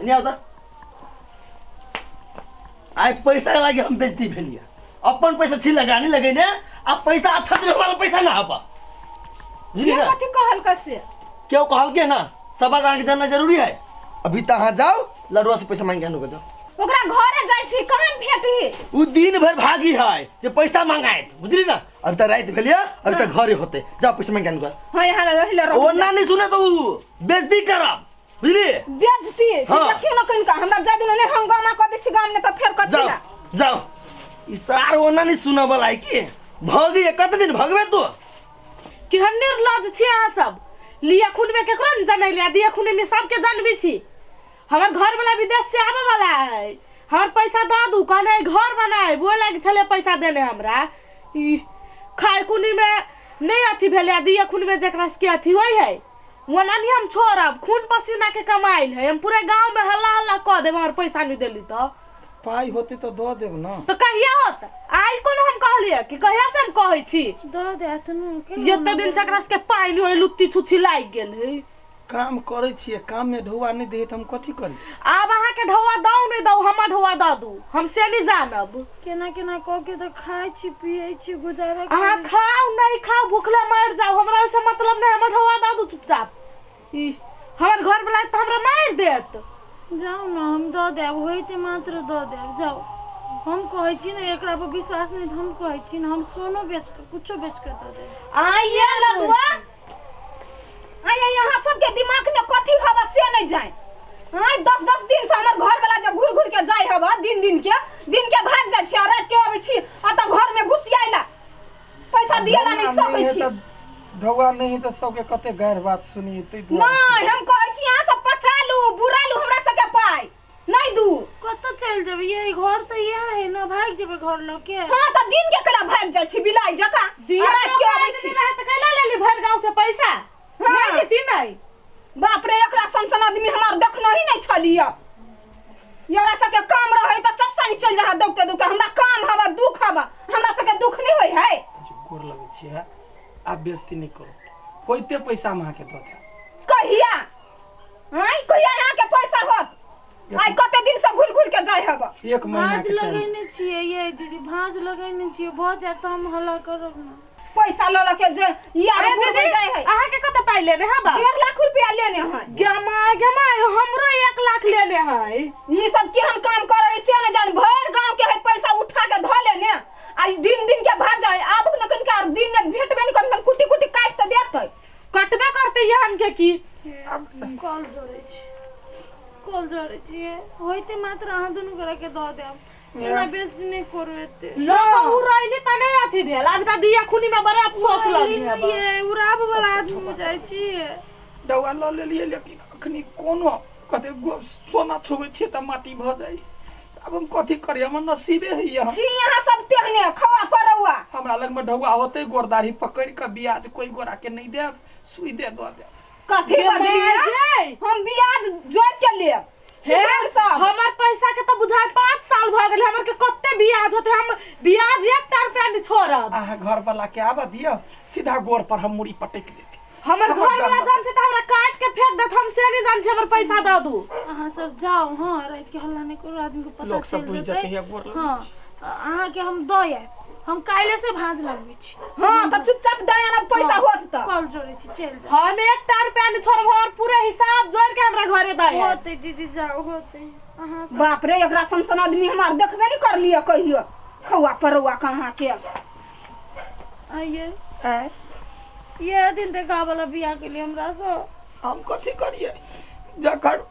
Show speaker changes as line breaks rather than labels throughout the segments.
एने आउ तऽ। आइ पैसा लागी हम बेइज्जती भेलियै। अपन पैसा छी लगानी लगेने आ पैसा अच्छा देबै, हमारा पैसा ना आपा। बुझलियै
के
ना?
कथी कहलकै से?
क्यों कहलकै ना? सब बात अहाँके जानना जरूरी है। अभी तऽ अहाँ जाओ, लडुआ से पैसा मांगि के आनू के जाओ।
ओकरा घरे जाइ छी, कहाँ भेटी?
उ दिन भर भागी है जे पैसा मांगायत, बुझली ना? अभी तऽ राति भेलियै, अभी तऽ घरे होते। जाओ पैसा मांगि के आनू के।
हाँ, यहाँ लग रहे।
ओना नहीं सुने तो उ बेइज्जती करब, बुझली?
बेइज्जती?
हाँ।
देखियौ ने कनिका, हमरा जाय दिनौ, नहि हंगामा कऽ दै छी गाममे तऽ फेर कथी
जाओ
ला?
जाओ। ई सार ओना नहीं सुनऽ वाला है की भगी कते दिन भगबे तू?
केहन निर्लज छी अहाँ सब। लिया खून में केकरो ने जनै लिया, दिया खून में सबके जानबी छी। हमर घर वाला विदेश से आबे वाला है, हमर पैसा दऽ दू। कहने घर बनाए वो लाग छले पैसा देने हमरा। ई खाय कुनी में नहीं अथी भेलै, दिया खून में जकरा से अथी होइ है ओना नहीं हम छोड़ब। खून पसीना के कमाइल है, हम पूरे गांव में हल्ला हल्ला कऽ देब हमर पैसा नहीं देली तऽ।
पाइ होतै तऽ दऽ देब ने।
तऽ कहिया होत? आइ कोनो हम कहलियै कि कहिया से हम कहै छी?
दऽ देत ने।
एते दिन से एकरा सबके पानि ओहि लुत्ती छुच्छी लागि गेल है।
काम करै छियै, काममे ढौआ नहि दै तऽ हम कथी करी?
आब अहाँके ढौआ दऊ नहि दऊ, हमर ढौआ दऽ दू, हम से नहि जानब।
केना केना कऽ के तऽ खाइ छी, पियै छी, गुजारा
अहाँ
करै।
खाउ नहि खाउ, भूखले मरि जाउ, हमरा ओहिसँ मतलब नहि। हमर ढौआ दऽ दू चुपचाप। ई हमर घर वाला तऽ हमरा मारि देत।
जाउ ने, हम दऽ देब, होइते मात्र दऽ देब, जाउ। हम कहै छी ने, एकरा पर विश्वास नहि तऽ हम कहै छी ने, हम सोनो बेच कऽ, कुछो बेच कऽ दऽ देब।
आइए लडुआ, आइए, यहाँ सबके दिमाग में कथी हवा से नहीं जाए। आइ 10 10 दिन से हमर घर वाला जे घूर घूर के जाय हवा, दिन दिन के दिन के भाग जाइ छी आ रात के अबै छी आ तऽ घर में घुसी आइला पैसा दिएला नहीं
ढौआ
सकै
नहि
छी।
है तऽ ढौआ नहि है तऽ सबके कते गारि बात सुनी ताहि दुआरे।
नहीं, हम कहै छी अहाँ सब पछालू बुरालू, हमरा सबके पाइ नहीं दू।
कतऽ चलि जेबै? यही घर तऽ इएह है ने, भागि जेबै घर लऽ के?
हाँ, तऽ दिन के केला भागि जाइ छी बिलाइ जकाँ
दिया
आ राति के अबै छी?
रहै तऽ कैला लेली भरि गाँव से पैसा?
हाँ।
नहि लेती नहि।
बाप रे, एकरा सन सन आदमी हमार देखनो ही नहीं छलिय। एकरा सबके काम रहे तऽ चटसानी चलि जा दौगते दौगते। हमरा काम हवा, दुख हवा, हमरा सबके दुख नहीं होय है।
गोर लगै छी है, आब बेइज्जती नहि करू। होइते पैसा हम अहाँके दऽ देब।
कहिया आँय, कहिया यहाँ के पैसा होत? आइ कते दिन से घुर घुर के जाय हब।
एक महीना
भाँज
के टाइम
लगेने छियै ये दीदी, भाँज लगेने छियै, भऽ जायत तऽ हम हल्ला करब ने।
पैसा लऽ लऽ के जे यार
अरे
घुर
दीदी,
जाय है।
अहाँके कते पाइ लेने है बा?
1.5 लाख रुपया लेने है।
गे my, गे my, हमरो 1 लाख लेने है।
ई सब केहन काम करे से न जान। भरि गांव के है पैसा उठा के धऽ लेने आ ई दिन दिन के भाग जाय। आब न कनिका आर दिन में भेटबे नहीं करत, कुटी कुटी काटि तऽ देतै।
कटबे करते ये हमके की।
कॉल जोड़ै छी, कॉल जोड़ै छियै, होइते मात्र अहाँ दुनू गोरा के दऽ देब। एना बेसी नहि करू एते।
लो तऽ उ रहली तऽ नहीं अथी भेल, आब तऽ दिया खुनी में बड़ा अफसोस लगी है।
ये उड़ाब वाला आदमी बुझाइ छियै।
ढौआ लऽ लेलियै, लेकिन अखनी कोनो कते सोना छुबै छियै तऽ माटी भऽ जाइ। आब हम कथी करी? हमर नसीबे है यहाँ।
छी यहाँ सब तेहने खवा परौआ।
हमरा लगमे ढौआ होतै, गोरदारी पकड़ि कऽ ब्याज कोइ गोरा के नहि देब, सुइ दे दऽ देब।
कथी
गे
बजलियै?
माय गे।
हम ब्याज जोड़ के लेब।
हे
सुधीर सब
हमर पैसा के तऽ बुझाय 5 साल भऽ गेल, हमर के कते ब्याज होते? हम ब्याज एकटा रुपया नहीं छोड़ब।
अहाँ घर वाला के आबऽ दिअ, सीधा गोर पर हम मुड़ी पटकि देबै।
हमर
हमर
घर वाला
जान
जानते तऽ हमरा काट के फेंक देत, हम से नहीं जान छी। हमर पैसा दऽ दू।
अहाँ सब जाउ, हँ, राति के हल्ला नहि करू, आदमी के पता
लोक सब
चलि
बुझि
जेतै।
जेतै, हे गोर लगै
हँ
छी।
अहाँके हम दऽ आयब, हम काल्हि से भाँज लगबै छी।
हाँ, तऽ चुपचाप दऽ आनब पैसा होत तऽ।
कॉल जोड़ै छी, चलि जाउ।
हम एकटा रुपया नहीं छोड़ब, हमर पूरे हिसाब जोड़ के हमरा घरे दऽ आयब।
होतै दीदी, जाउ, होतै अहाँ सब।
बाप रे, एकरा सन सन आदमी हमार देखबे नहीं कर लिया कहियो, खौआ परौआ कहाँ के।
आइए।
आँय?
ये दिन देखा वाला बियाह के लिए हमरा से।
हम कथी करियै? जकर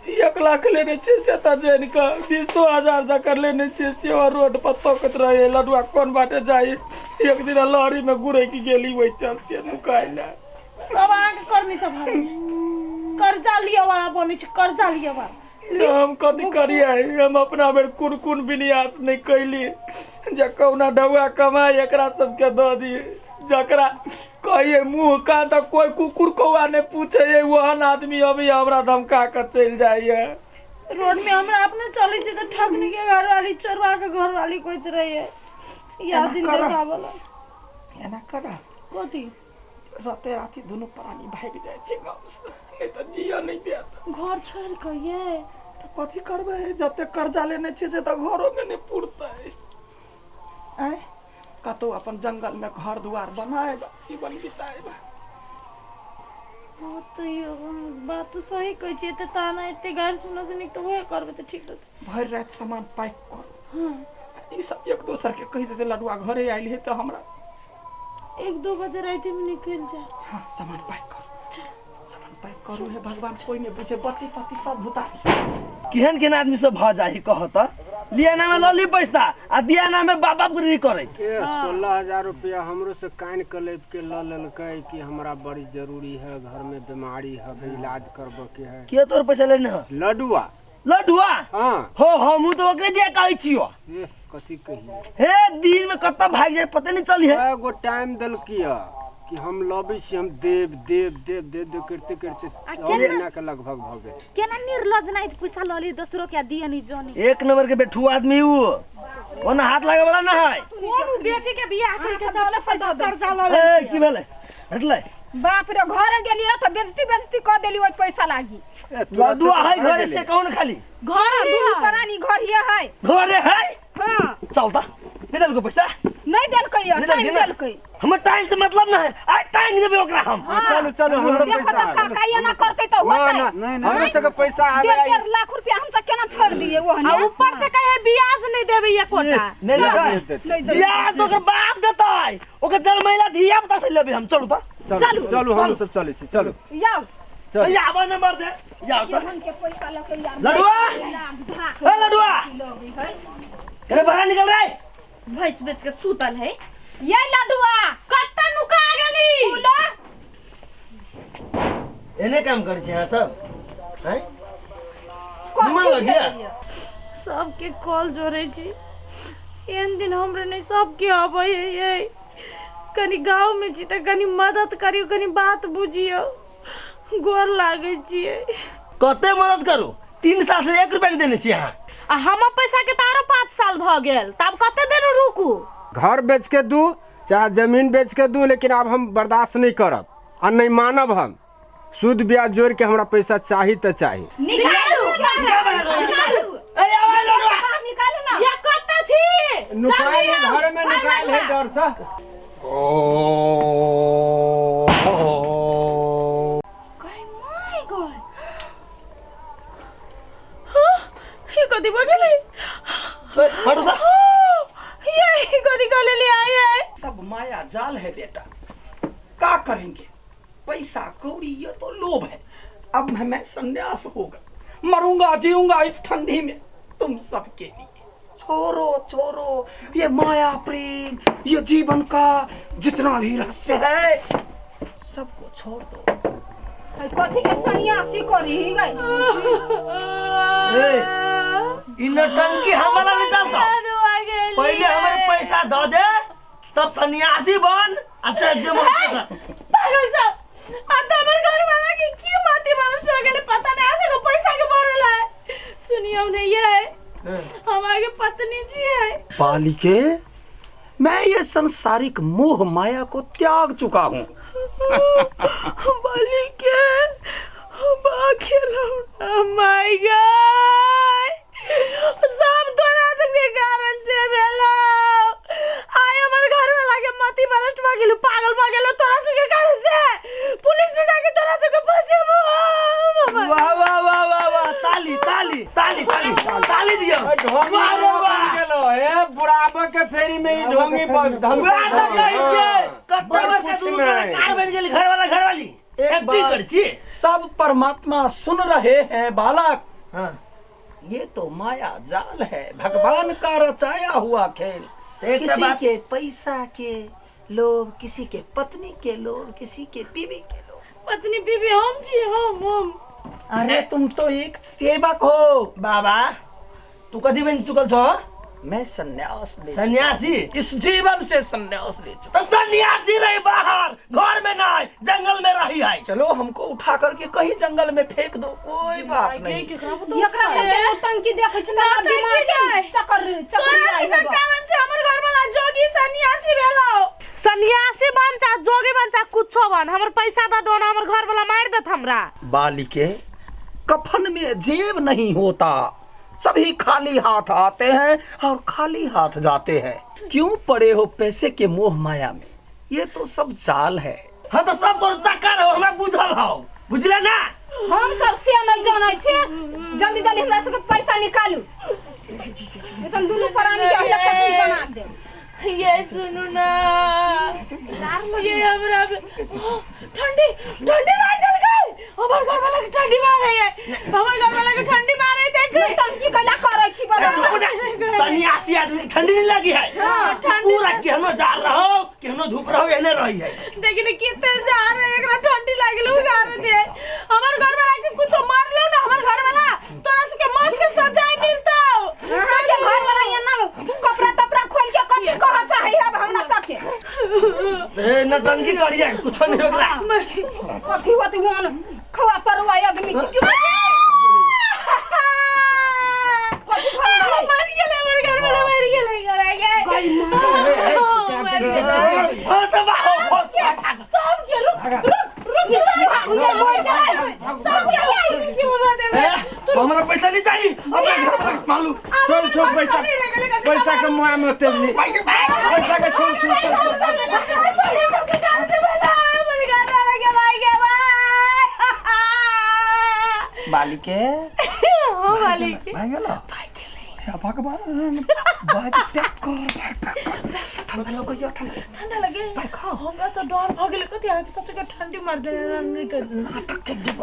1 लाख लेने छियै से तऽ जानि कऽ, 20,000 जकर लेने छियै सेहो रोड पर तकैत रहै लडुआ कोन बाटे जाइ। एक दिन लहरीमे गुरकि गेली, ओहि चलते नुकाइ लए।
सब अहाँके करनी सब भारी कर्जा लिअ वाला बनै छै, कर्जा लिअ वाला।
हम कथी करियै? हम अपना बेर कोन कोन विन्यास नहि कैली जे कहुना ढौआ कमाइ एकरा सबके दऽ दियै। जकरा कहिए मुँह कान तऽ कोइ कुकुर कौआ नहि पूछैए, ओहन आदमी अभी हमरा धमका कऽ चलि जाइए।
रोड में हमरा अपने चलै छै तऽ ठकनी के घरवाली, चोरवा के घरवाली कहैत रहिए या
एना
दिन
करऽ।
देखा वाला।
एना कर।
कथी?
राते राति दुनू प्राणी भागि जाइ छै गाँवसँ, नहि तऽ जियऽ नहि देत।
घर छोड़ि कऽ ये?
तऽ कथी करबै, जते कर्जा लेने छियै से तऽ घरोमे नहि पुरतै। आँय, कतहु अपन जंगलमे घर दुआर बनायब, जीवन बितायब।
हँ तैयो बात तऽ सही कहै छियै। एते ताना एते गारि सुनऽ से नीक तऽ उहे करबै तऽ ठीक रहतै।
भरि राति सामान पैक करू।
हँ।
ई सब एक दोसर के कहि देतै लडुआ घरे आयल है तऽ हमरा
1-2 बजे रातिमे निकलि जाय।
हाँ, सामान पैक करू, सामान पैक करू। हे भगवान, कोई नहीं बुझे, बत्ती तत्ती सब भुता दी।
केहन केहन आदमी सब भऽ जाइ कह तऽ लिया नामे लऽ ली पैसा आ दिया नामे बाप बाप के करैत।
ए 16,000 रुपया हमरो से कान कलेप के ल लेलकै कि हमरा बड़ी जरूरी है, घर में बीमारी है, इलाज करबे के है।
के तोर पैसा लेने ह?
लडुआ।
लडुआ?
हाँ।
हो, हमहूँ तो ओकरे दिया कहै छियो।
ए कथी कहिए?
हे दिन में कतऽ भागि जाए पते नहीं चली है।
एगो टाइम देलकी है कि हम लबै छी, हम देब देब देब देब देब करते करते 6 महीना के लगभग भऽ गेल।
केना निर्लज नहीं पैसा लऽ ली दोसरो के दिए नहीं जानी।
एक नंबर के बेठू आदमी ऊ, ओना हाथ लागे वाला ना है।
कोन बेटी के बियाह करि के सब पैसा कर्जा लऽ
ए
लेलकै?
की भेलै? भेटलै?
बाप रे, घरे गेलियै तऽ बेजती बेजती कऽ देली ओहि पैसा लागी।
लड्डुआ है घरे से कौन खाली?
घर
दुनू प्राणी घरे है।
घरे है?
हाँ।
चल तऽ नहीं देलको पैसा?
नहीं देलकै
नहीं
टाइम
देलकै ना?
देलकै।
हमर टाइम से मतलब ना है, आइ टाइम देबै ओकरा हम।
हाँ।
चलू चलू, हमरो
देखो
पैसा
तऽ
आबे।
काका एना करतै तऽ होतै?
ना ना, हमरो सबके पैसा आबे।
1.5 लाख रुपया हम सब केना छोड़ दिए ओहने?
आ ऊपर से कहे ब्याज नहीं देबै एकोटा।
नहीं देतै?
नहीं देबै।
ब्याज तऽ ओकर बाप देतै, ओकर जन्मैला धिया पुता से लेबै हम। चलू तऽ।
चलू।
चलू, हम सब चलै छी, चलू।
जाउ।
आबऽ नंबर दे। जाउ तऽ।
के पैसा लऽ के यार।
लडुआ! ए लडुआ! अरे बाहर निकल रे।
भैंस बेच के सुतल है
ये लडुआ।
कत्ता नुका गेली?
बोलो।
एने काम करै छी अहाँ सब? हैं? निमन लगिया?
सबके कॉल जोड़ै छी। एहन दिन हमरे नहीं सबके अबै है ये। कनी गाँव में छी तऽ कनी मदद करियौ, कनी बात बुझियौ, गोर लागै छियै।
कते मदद करू? 3 साल से 1 रुपया नहीं देने छी अहाँ।
आ हमर पैसा के तऽ आरो 5 साल भऽ गेल, तब कते दिन रुकू?
घर बेच के दू चाहे जमीन बेच के दू, लेकिन आब हम बर्दाश्त नहीं करब आ नहीं मानब। हम सूद ब्याज जोड़ के हमरा पैसा चाही तऽ चाही।
निकालू। निकालू।
ए आवा लडुआ।
बाहर निकालू ना।
या कत्ता छी?
नुकायल है, घर में नुकायल है डर से।
कहे my God.
ये कथी भऽ गेलै?
हटू तऽ।
ये कथी कऽ लेलियै आइ?
सब माया जाल है बेटा, का करेंगे, पैसा कौड़ी ये तो लोभ है। अब मैं संन्यास होगा, मरूंगा जीऊंगा इस ठंडी में तुम सबके लिए। छोड़ो छोड़ो ये माया प्रेम, ये जीवन का जितना भी रहस्य है सबको छोड़ दो।
कथी के सन्यासी करी ही गई?
ए इ नौटंकी हमारा नहीं चलता। पहले हमारे पैसा दे दे तब सन्यासी बन। अच्छा जे मन कर।
पागल सब, आ तो हमर घर वाला के की माती बरस हो गेलै पता नहीं, आसे को पैसा के भरल है। सुनियौ ने ये, हम आगे पत्नी जी है।
बालिके, मैं ये संसारिक मोह माया को त्याग चुका हूँ।
बालिके, my God, सब तोरा सबके कारण से भेलो। आइ हमर घर वाला के मति भ्रष्ट भऽ गेलो, पागल भऽ गेलो तोरा सबके कारण से। पुलिस में जाके तोरा सबके फंसेबो।
वाह वाह वाह वाह वाह, ताली ताली ताली ताली ताली दियो। वाह रे वाह।
गेलो हे बुढ़ाबा के फेरी में ई ढोंगी पर धन।
वाह तऽ कहै छियै कते बजे दुनू कलाकार बनि गेल, घर वाला घरवाली एक्टिंग करै छी।
सब परमात्मा सुन रहे हैं बालक।
हाँ।
ये तो माया जाल है, भगवान का रचाया हुआ खेल।
एक
किसी
बात-
के पैसा के लोभ, किसी के पत्नी के लोभ, किसी के बीवी के लोभ।
पत्नी बीबी हम छी, हम।
अरे तुम तो एक सेवक हो।
बाबा तू कथी बनि चुकल छौ?
मैं संन्यास ले
सन्यासी?
इस जीवन से संन्यास ले चुका।
तो सन्यासी रही बाहर, घर में नहीं, जंगल में रही है।
चलो हमको उठा करके कहीं जंगल में फेंक दो, कोई बात नहीं।
एकरा सबके नौटंकी देखै छी तऽ हमरा दिमाग के चक्कर चक्कर
तोरा
आई
सबके
हबा।
कारण से हमर घर वाला जोगी सन्यासी भेलो।
सन्यासी बन चाहे जोगी बन चाहे कुछो बन, हमर पैसा दऽ दो ना, हमर घर वाला मारि देत हमरा।
बालिके, कफन में जेब नहीं होता, सभी खाली हाथ आते हैं और खाली हाथ जाते हैं। क्यों पड़े हो पैसे के मोह माया में? ये तो सब जाल है।
हाँ तो सब तोर चक्कर हो, हमरा बुझल हो, बुझले ना?
हम सब से नहीं जानै छी, जल्दी जल्दी हमरा सबके पैसा निकालू, एतन दुनू प्राणी के अहिला चटनी बना देब।
ये सुनू ना, ये हमरा ठंडी ठंडी मार चल गई। हमर घर वाला के ठंडी मारे है, हमर घर वाला के ठंडी मारे देख।
टंकी कैला करै छी बड़ा?
चुप ना, सन्यासी आदमी के ठंडी नहीं लगी है। पूरा केहनो जार रहो केहनो धूप रहो एने रही है।
देखिन कितने जा रहे, एकरा ठंडी लागल उगारे दे। हमर घर वाला के कुछ मारलो ना, हमर घर वाला तोरा सबके मौत के सजा मिलतो।
अहाँ के घर वाला एना कपड़ा तपड़ा खोल के कथी कहऽ चाही अब हमरा सबके?
ए नटंकी करिया कुछो नहीं होगला।
कथी होत ओन खवा परुआ आदमी के कथी भऽ गेलै?
मर गेलै हमर घर वाला, मर गेलै गई मर गेलै।
फसबा हो फसबा।
सब के रुक रुक रुक,
भागु मर गेलै
सब के आई से बाबा देवे।
तो हमरा पैसा नहीं चाहिए, अपना घर पर संभालू।
छोड़ छोड़ पैसा, पैसा के मुआ में तेजनी, पैसा के छोड़ छोड़।
बालिके भाई गेलो, हे भगवान, बैग पैक कर, बैग पैक कर, ठंडा लगैया, ठंडा
ठंडा लगे। हमरा तो डर भ गेल कथि अहाँ के सबके ठंडी मार दे। नहीं कर
नाटक के जब